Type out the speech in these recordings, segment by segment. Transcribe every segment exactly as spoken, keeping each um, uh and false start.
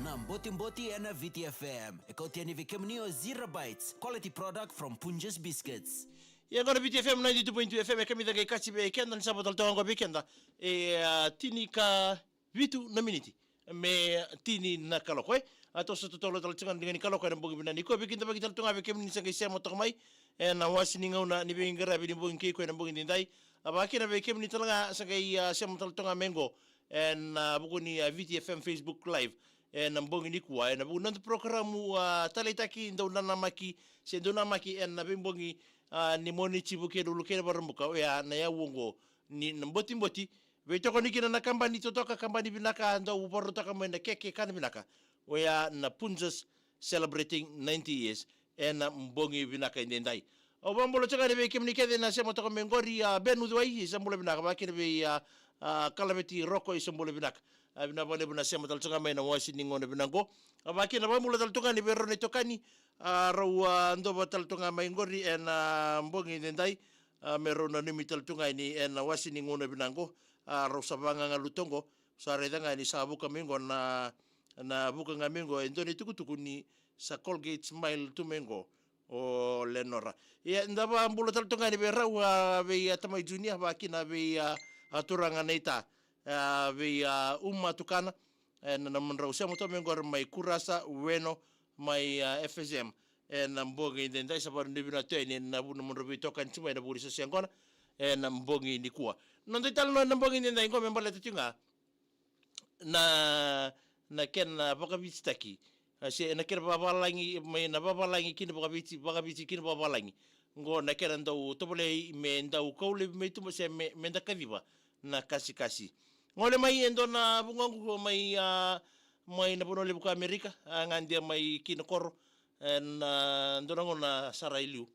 Na Botiboti ena Viti F M. E kauti yani vei kemuni o Zero Bites, quality product from Punjas Biscuits. Ia qo na Viti F M ninety-two point two F M, e kamica qai kaci vei keda ni saba tale toka qo vei keda. E, a, tini ka vitu na miniti me tini na kaloko, e. A toso totolo tale tiko ga na liga ni kaloko ena bogi vinaka nikua. Veikidavaki tale tu ga vei kemuni sa qai sema toka mai ena wasi ni gauna ni veiqaravi ni bogi kei koya ena bogi daidai. A vakina vei kemuni tale ga sa qai, a, sema tale toka ga mai qo ena, a, vuku ni, a, Viti F M Facebook Live ena bogi nikua, ena vuku ni noda porokaramu, a, taleitaki dau nanamaki se dau namaki ena veibogi, a, ni Moniti, Vukelulu kei na Vakaraubuka, oya na iyau oqo ni na Botiboti. Veitokoni kina na kabani totoka, kabani vinaka, dau vakarautaka mai na keke kana vinaka, oya na Punjas, celebrating ninety years ena bogi vinaka edaidai. Au vakabula tiko ga yani vei kemuni kece na sema toka mai qori, a, Ben Uciwai, isa bula vinaka, vakina vei, a, a, Kalaveti Roko, isa bula vinaka. A, vinaka vakalevu na sema tale toka mai na wasi ni gauna vinaka qo. A, vakina vakabula tale toka yani vei rau na itokani, a, rau, a, dova tale toka mai qori ena bogi edaidai. A, me rau nanumi tale toka yani ena wasi ni gauna vinaka qo. A, rau sa vagagalu toka qo. Sa raica ga ni sa vuka mai qo na, na vuka ga mai qo e dua na itukutuku ni sa Colgate Smile tu mai qo o Lenora. Ia, da vakabula tale toka yani vei rau, a, vei, a, tamai Junior, vakina vei, a, a, turaga Neita, a, vei, a, Uma Tukana, E na, na nomudrau sema toka mai qori mai Kurasa, Weno, mai, a, F S M. E na bogi edaidai sa vakarau vinaka tu yani na vu ni nomudrau veitokani tu mai na vu ni sese yaqona. E na bogi nikua. Noda italanoa na bogi edaidai qo me baleta tu ga na, na kena vakavititaki. A, se na kena vavalagi, mai na vavalagi ki na vakaviti, vakaviti ki na vavalagi. Qo na kena dau tovolei me dau kau laivi mai tuba se me, me da kaciva na kasikasi. Gole mai e dua na vugoqu mai, a, mai na vanua levu ko Amerika, a, gade mai ki na koro, e na dua na gauna sara i liu.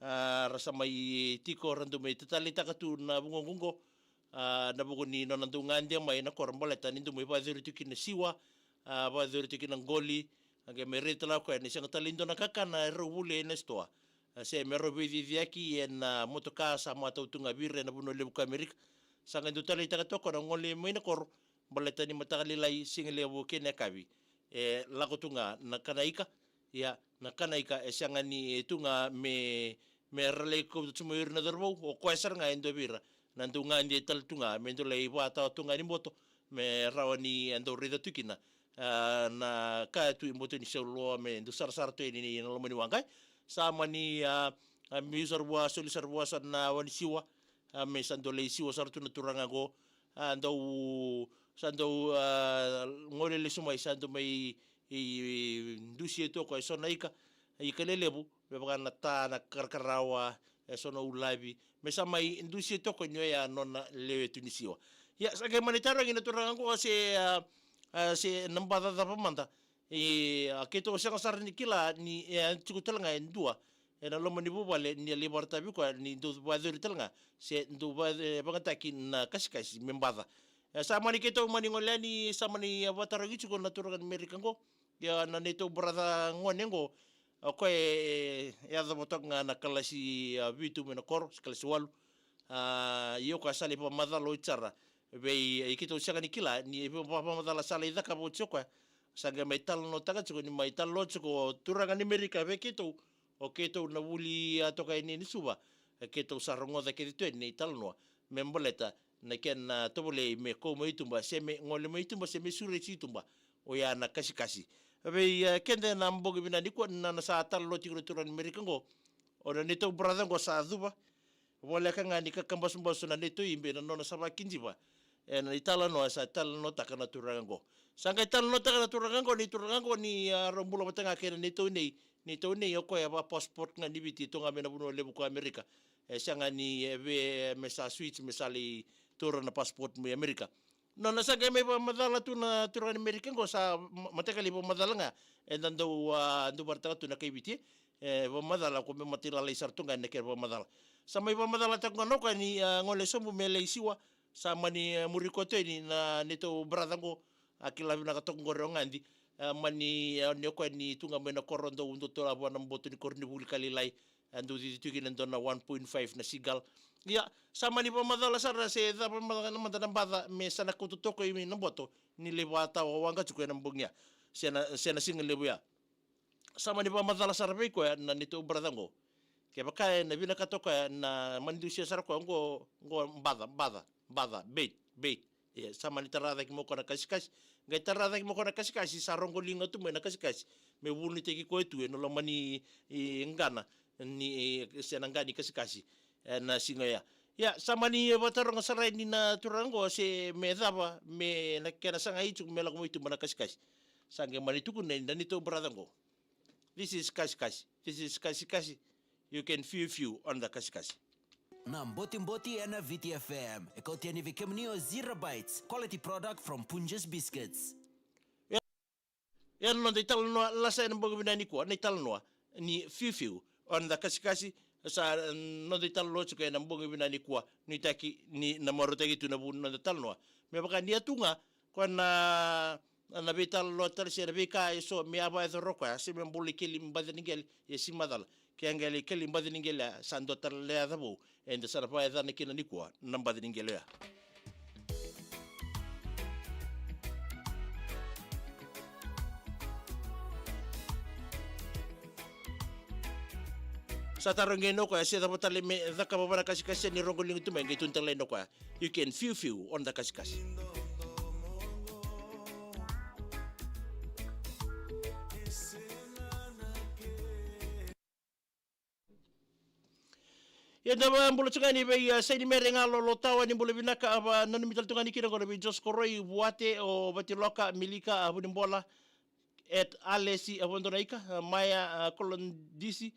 A, ra sa mai tiko ra dau mai tataleitaka tu na vugoqu qo. A, na vuku ni nona dau gade mai na koro baleta ni dau mai vakayacori tu kina siwa, a, vakayacori tu kina qoli, a qai mai raica tale o koya ni sega tale ni dua na kakana e rau volia e na sitoa. A, se me rau veiciciyaki e na motoka sa matau tu ga vei ira e na vanua levu ko Amerika. Sa qai dau taleitaka toka o koya na gole mai na koro, baleta ni mataka lailai, siga levu kei na yakavi. E lako tu ga na kana ika, ia na kana ika e sega ni, e tu ga me, me ra lai kauta tu mai o ira na cauravou, o koya sara ga e dua vei ira na dau gade tale tu ga me dau lai vakatawa tu ga ni boto, me rawa ni a dau raica tu kina, a, na ka tu i boto ni sau loa me dau sarasara tu yani na loma ni waqa. Sa mani, a, a, biu sara vua, soli sara vua sa na wa ni siwa, a, me sa dau lai siwa sara tu na turaga qo, a, dau, sa dau, a, gole lesu mai, sa dau mai, i, i, dusia tu o koya e so na ika, ika lelevu, me vaka na ta, na karakarawa, e so na ulavi, me sa mai dusia tu o koya ni oya nona lewe tu ni siwa. Ia, sa qai mani tarogi na turaga qo se, a, a, se na baca cava mada. E, a, keitou sega sara ni kila ni, e, a tiko tale ga e dua e na loma ni vuvale ni a lai vakaraitaka vei koya ni dau vakayacori tale ga se dau va-, e, vakayagataki na kasikasi me baca. E, sa mani keitou mani gole yani, sa mani, e, vakatarogi tiko na turaga ni Merika qo. Ia na neitou brother gone qo, o koya e, e yacova toka ga na kalasi, a, vitu mai na koro, se kalasi walu. A, ia o koya sa lai vakamacala oti sara vei, e, keitou sega ni kila ni va-, vakamacala sa lai cakava oti o koya. Sa qai mai talanoataka tiko ni mai talanoa tiko o turaga ni Merika vei keitou, o keitou na vuli a toka yani e Suva. E, keitou sa rogoca kece tu yani na italanoa me baleta na kena tovolei me kau mai tuba se me gole mai tuba se me sureti tuba. Oya na kasikasi. Vei, e, keda e na bogi vinaka nikua, na, na sa talanoa tiko na turaga ni Merika qo, o na neitou brother qo sa cuva. Voleka ga ni kakabasubasu na neitou ibe na nona sa vakijiva e na italanoa sa talanoataka na turaga qo. Sa qai talanoataka na turaga qo ni turaga qo ni, a, rau bula vata ga kei na neitou nei, neitou nei o koya e vaka passport ga ni Viti e tu ga mai na vanua levu ko Amerika. E sega ni, e, vei, e, me sa switch me sa lai taura na passport mai Amerika. Nona sa qai mai vakamacala tu na turaga ni Merika qo sa ma-, mataka lai vakamacala ga. Eda dau, a, dau vakaraitaka tu na kai Viti, e, vakamacala ko me matailalai sara tu ga na kena vakamacala. Sa mai vakamacalataka ga o koya ni, a, gole sobu me lai siwa. Sa mani, e, muri koto yani na neitou brother qo, a, kila vinaka toka qori o gadi. A, mani, a, ni o koya ni tu ga mai na koro dau, dau tola vua na boto ni koronivuli ka lailai. A dau cici tu kina e dua na one point five na seagull. Ia, sa mani vakamacala sara se cava mada na, mada na baca me sa na kauta toka i na boto ni lai vakatawa waqa tiko e na bogi ya. Se na, se na siga levu ya. Sa mani vakamacala sara vei koya na neitou brother qo. Kevaka e na vinakata o koya na mani dusia sara koya qo, qo baca, baca, baca, bait, bait. Ia, sa mani tara cake mai o koya na kasikasi. Qai tara cake mai o koya na kasikasi, sa roqo liga tu mai na kasikasi. Me vunitaki koya tu e na loma ni, i, qana, ni, i, se na qa ni kasikasi. E na siga ya. Ia, sa mani vakataroga sara yani na turaga qo se me cava, me na kena sagai tiko me lako mai tuba na kasikasi. Sa qai mani tukuna yani na neitou brother qo. This is kasikasi. This is kasikasi. You can few few on the kasikasi. Na Botiboti ena Viti F M. E kauti yani vei kemuni o Zero Bites, quality product from Punjas Biscuits. Ia, ia na noda italanoa lasa ena bogi vinaka nikua, na italanoa ni few few on the kasikasi, sa noda italanoa tiko ena bogi vinaka nikua, nuitaki ni na marautaki tu na vu ni noda talanoa. Me vaka ni a tu ga, ko na, na veitalanoa tale se na veika eso me a vakayacora o koya, se me bula i keli baci ni qele, ia si macala. Ke a qele i keli baci ni qele, sa dua tale na yaca vou, eda sa na vakayacana kina nikua, na baci ni qele oya. Sa tarogi ena o koya, se cava tale me cakava vua na kasikasi, ni roqo liga tu mai, qai tukuna tale ena o koya. You can few few on the kasikasi. Ia da vakabula tu ga yani vei, a, Saini Mere ga Lolotawa, ni bula vinaka, a, va, nanumi tale tu ga yani kina qori vei Jos Koroi, Vuate, o Vatiloka, Milika, a, Vunibola, et Alesi, a, Vodonaika, a, Maya, a, Kolodisi,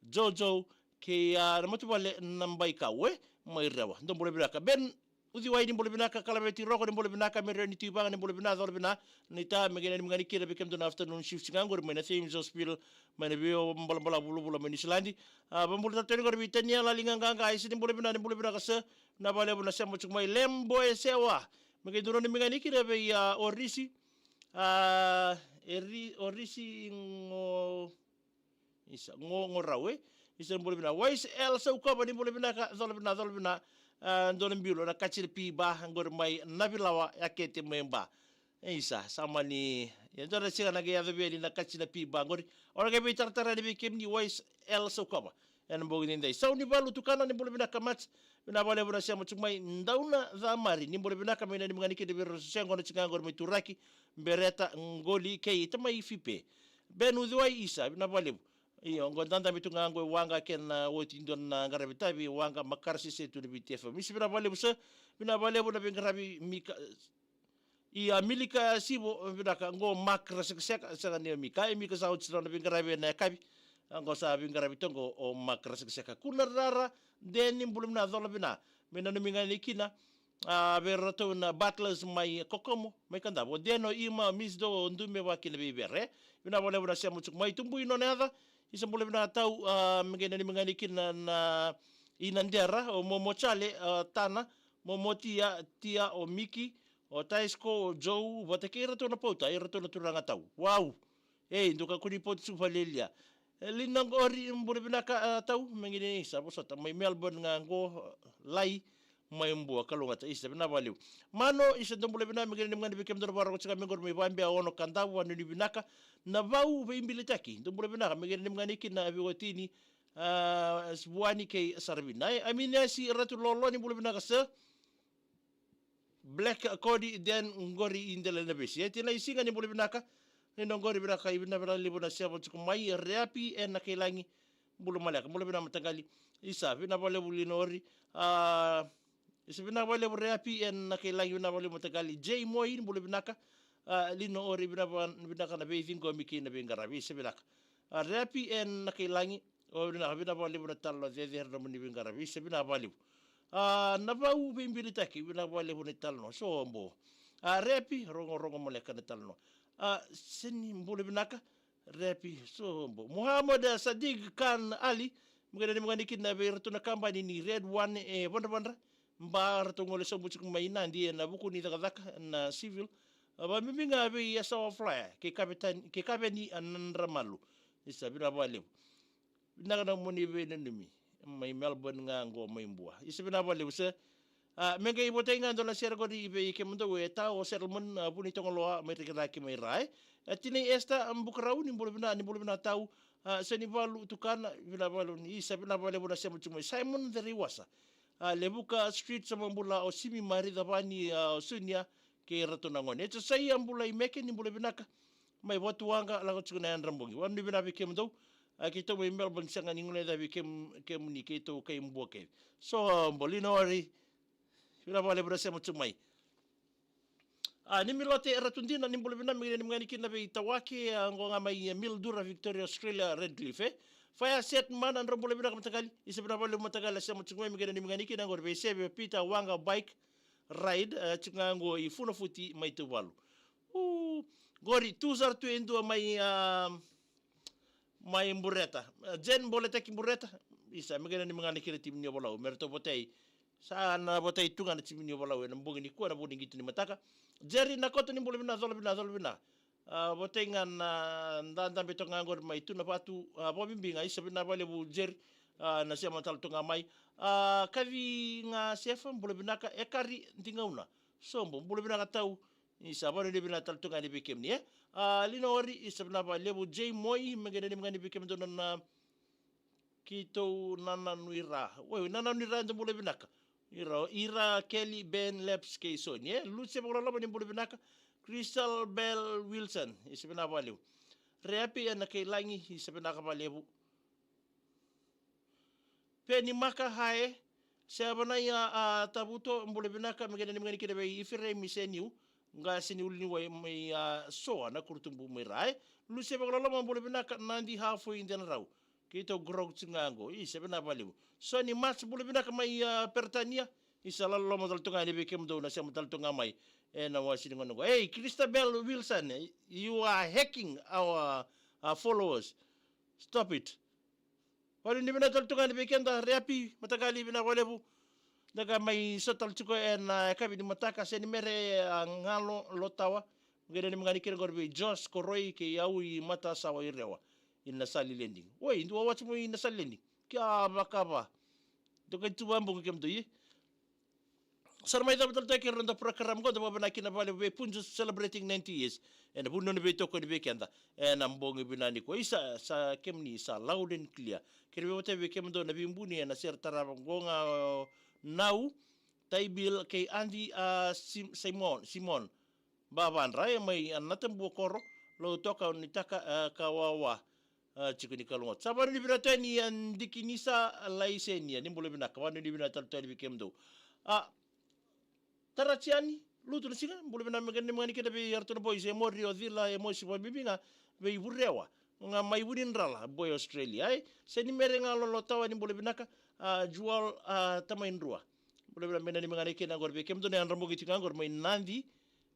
Jojo, kei, a, na matavuvale na Baikau, e, mai Rewa. Da bula vinaka. Ben Uciwai, ni bula vinaka, Kalaveti Roko, ni bula vinaka, Merioni Tuivaga, ni bula vinaka, cola vinaka, ni ta, me qai nanumi ga yani kina vei kemudou na afternoon shift ga qori mai na Thamesville, mai na veibalabala vulavula mai Niusiladi. A, vakabula tale tu yani qori vei Taniela Ligaqaqa, Aisi, ni bula vinaka, ni bula vinaka sir, vinaka vakalevu na sema tiko mai. Lembo e sewa, me qai dou nanumi ga yani kina vei, a, Orisi, a, Eri-, Orisi Go-, Isa, Go-, Gorau, e? Isa, ni bula vinaka. Wise L Saukova, ni bula vinaka, cola vinaka, cola vinaka. A, dou na bilo na Katsina P Bar qori mai Navilawa, Yakete mai Ba. E, isa, sa mani, e dua na siga na qai yaco vei yani na Katsina P Bar qori. O na qai veitaratara yani vei kemuni Wise L Saukova ena bogi nidai. Sau ni Valu Tukana, ni bula vinaka Mats, vinaka vakalevu na sema tiko mai. Dauna Camari, ni bula vinaka, me nanumi ga yani kina vei ira sa sega ni tiko ga qori mai Turaki, Bereta, Qoli kei Tamai Fipe. Ben Uciwai, isa, vinaka vakalevu. Io, qo dadabe tu ga qo e Waqa kei na oti dua na qaravi tavi e Waqa, Makarasese tu na Viti F M. Isa, vinaka vakalevu sir, vinaka vakalevu na veiqaravi Mika. Ia, Milika Sivo, vinaka, qo Makarasese, sega ni Mika, e Mika sa oti sara na veiqaravi ena yakavi. A, qo sa veiqaravi toka qo o Makarasese. Kuna Rara, Deni, bula vinaka, cola vinaka. Me nanumi ga yani kina, a, vei iratou na Butlers mai Kokomo, mai Kadavu. Deno, Ima, Misdo, Dume, vaka kina vei Vere. Vinaka vakalevu na sema tiko mai. Tubui, nona yaca, isa, bula vinaka tau, a, me qai nanumi ga yani kina na, i Nadera, o Momo Chale, a, Tana, Momo Tia, Tia, o Miki, o Taisko, o Joe, vata kei iratou na pauta, iratou na turaga tau. Wow! Ei, dou kakua ni pauta tiko vakalialia. E, Lina qori, bula vinaka, a, tau, me qai ni sa vosota mai Melbourne ga qo, Lai, mai Bua, kalougata, isa, vinaka vakalevu. Mano, isa, dou bula vinaka, me qai nanumi ga yani vei kemudou na vakarorogo tiko mai qori mai Vabea, Ono, Kadavu, vanuinui vinaka. Navau Veibilitaki, dou bula vinaka, me qai nanumi ga yani kina veiwatini, a, Vuani kei Saravina. E, Aminiasi Ratu Lolo, ni bula vinaka sir. Black Cody, then qori i Delainavesi. E, Tina Isiga, ni bula vinaka. Ni na qori vinaka, i vinaka vakalevu na sema tiko mai. Reapi ena Kailagi, bula maleka, bula vinaka mataqali. Isa, vinaka vakalevu Lina Ori. A, isa, vinaka vakalevu Reapi ena Kailagi, vinaka vakalevu mataqali. J Moi, ni bula vinaka. A, Lina Ori, vinaka va-, vinaka na veiciqomi kei na veiqaravi. Isa, vinaka. A, Reapi ena Kailagi, o, vinaka, vinaka vakalevu na talanoa, cecere na nomuni veiqaravi, isa, vinaka vakalevu. A, Navau Veibilitaki, vinaka vakalevu na italanoa, sobo. A, Reapi, rogorogo maleka na italanoa. A, Seni, bula vinaka, Reapi, sobo. Muhammad, a, Sadiq Khan Ali, me qai nanumi ga yani kina vei iratou na kabani ni Red One e Vadravadra, Ba, ratou gole sobu tiko mai Nadi ena vuku ni cakacaka na civil. A, vakabibi ga vei Yasawa Flyer kei Kavetani, kei Kaveni, a, Nadramalu. Isa, vinaka vakalevu. Vinaka na nomuni veinanumi mai Melbourne ga qo mai Bua. Isa, vinaka vakalevu sir. A, me qai votai ga e dua na sere qori vei kemudou e tau, o Settlement, a, Vunitogoloa mai Rikicaki mai Ra. E, Tinai Esther, a, Bukarau, ni bula vinaka, ni bula vinaka tau. A, Seni Valu Tukana, vinaka vakalevu ni, isa, vinaka vakalevu na sema tiko mai. Simon Ceriwasa, a, Levuka Street, sa mai bula o Simi Mari, Cavani, a, o Sunia, kei iratou na gone. E, Josaia Bulaimeke, ni bula vinaka. Mai Vatuwaqa, lako tiko na yadra bogi. Vanuinui vinaka vei kemudou. A, keitou mai Melbourne, sega ni guilecavi kem-, kemuni keitou kai Bua kece. Sobo, Lina Ori, vinaka vakalevu na sema tiko mai. A, Nimilote Ratudina, ni bula vinaka, me qai nanumi ga yani kina vei Tawake, a, qo ga mai, e, Mildura, Victoria, Australia, Redcliffe, e. Fire Set Mana, drau bula vinaka mataqali, isa, vinaka vakalevu mataqali na sema tiko mai, me qai nanumi ga yani kina qori vei Seve, Peter, Waqa, Bike Ride, e, tiko ga qo i Funafuti mai Tuvalu. U, qori tu sara tu e dua mai, a, mai Bureta. A, Jen Boletaki Bureta. Isa, me qai nanumi ga yani kina timi ni Ovalau, me ratou votai. Sa na votai tu ga na timi ni Ovalau ena bogi nikua, na vuku ni qito ni mataka. Jerry Nakoto, ni bula vinaka, cola vinaka, cola vinaka. A, votai ga na dadabe toka ga qori mai Tunavatu, a, vakabibi ga, isa, vinaka vakalevu Jerry, a, na sema tale toka ga mai. A, Kaci ga Sefa, bula vinaka, Ekari Digauna. Sobo, bula vinaka tau, isa, vanuinui vinaka tale toka ga yani vei kemuni, e. A, Lina Ori, isa, vinaka vakalevu, J Moi, me qai nanumi ga yani vei kemudou na, na, keitou nananu i Ra. Oi, nananu i Ra, dou bula vinaka. Ira, Ira, Kelly, Ben, Leps kei Soni, e. Lucia Vakaloloma, ni bula vinaka. Crystal Bell Wilson, isa, vinaka vakalevu. Reapi ena Kailagi, isa, vinaka vakalevu. Peni Maka, hi. Sevana ia, a, Tavuto, bula vinaka, me qai nanumi ga ni kina vei Iferemi Seniu, qase ni uluniwai mai, a, Soa, Nakurutubu mai Ra. Lusia Vakaloloma, bula vinaka, Nadi Hafoi Denarau. Keitou grog tiko ga qo. Isa, vinaka vakalevu. Soni Mats, bula vinaka mai, a, Peritania. Isa, loloma tale tu ga yani vei kemudou na sema tale tu ga mai ena wasi ni gauna qo. Hey, Christabel Wilson, you are hacking our, our followers. Stop it. Vakanuinui vinaka tale tu ga yani vei keda, Reapi, mataqali vinaka vakalevu. Da qai mai sota tale tiko ena, a, yakavi ni mataka, Seni Mere, a, Galo Lotawa. Qai nanumi ga ni kina qori vei Josh, Koroi, kei au i Matasawa i Rewa. I Nasali Landing. Oi, dua wati mo i Nasali Landing. Kia vakava. Dou qai tu vabuqa kemudou, e? Sa ra mai cava tale tu eke na noda program qo, da vakavinavinaka vakalevu vei Punjas celebrating ninety years. Ena vuku ni nona veitokoni vei keda ena bogi vinaka nikua. Isa, sa kemuni sa loud and clear. Kerea vei vata vei kemudou na veibuni ena sere tarava qo ga, o, Nau, Taibil, kei Adi, a, Sim-, Simon, Simon. Bavadra, e, mai, a, Natabua Koro, Lautoka, Nitaka, a, Kawawa, a, tiko ni Kalougata. Sa vakanuinui vinaka tu yani, a, Dikinisa Laisenia, ni bula vinaka, vakanuinui vinaka tale tu yani vei kemudou. A, Taraciani, lutu na siga, bula vinaka, me qai nanumi ga ni kina vei iratou na boys, e Mori, o Cila, e Mosi, vakabibi ga vei Vurewa, ga mai Vunidrala, boy Australia, ai. Seni Mere Galo Lotawa, ni bula vinaka, a, Jual, a, Tamaidrua. Bula vinaka, me nanumi ga ni kina qori vei kemudou na yadra bogi tiko ga qori mai Nadi,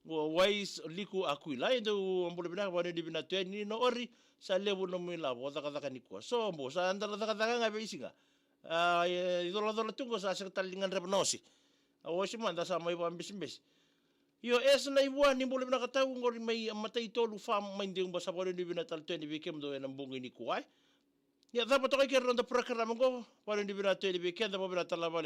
o Wais Liku Akuila. E dou bula vinaka, vakanuinui vinaka tu yani, Nino Ori, sa levu nomu ilavo, o cakacaka nikua. Sobo, sa da cakacaka ga veisiga. A, e, icolacola tu qo sa sega tale ni gadreva na ose. A ose mada sa mai vakabesibesi. Io, Esa Naivua, ni bula vinaka tau, qori mai Matai Tolu Farm mai Deuba, sa vakanuinui vinaka tale tu yani vei kemudou ena bogi nikua, e. Ia, cava toka eke na noda program qo, vakanuinui vinaka tu yani vei keda, vakavinaka tale vakalevu.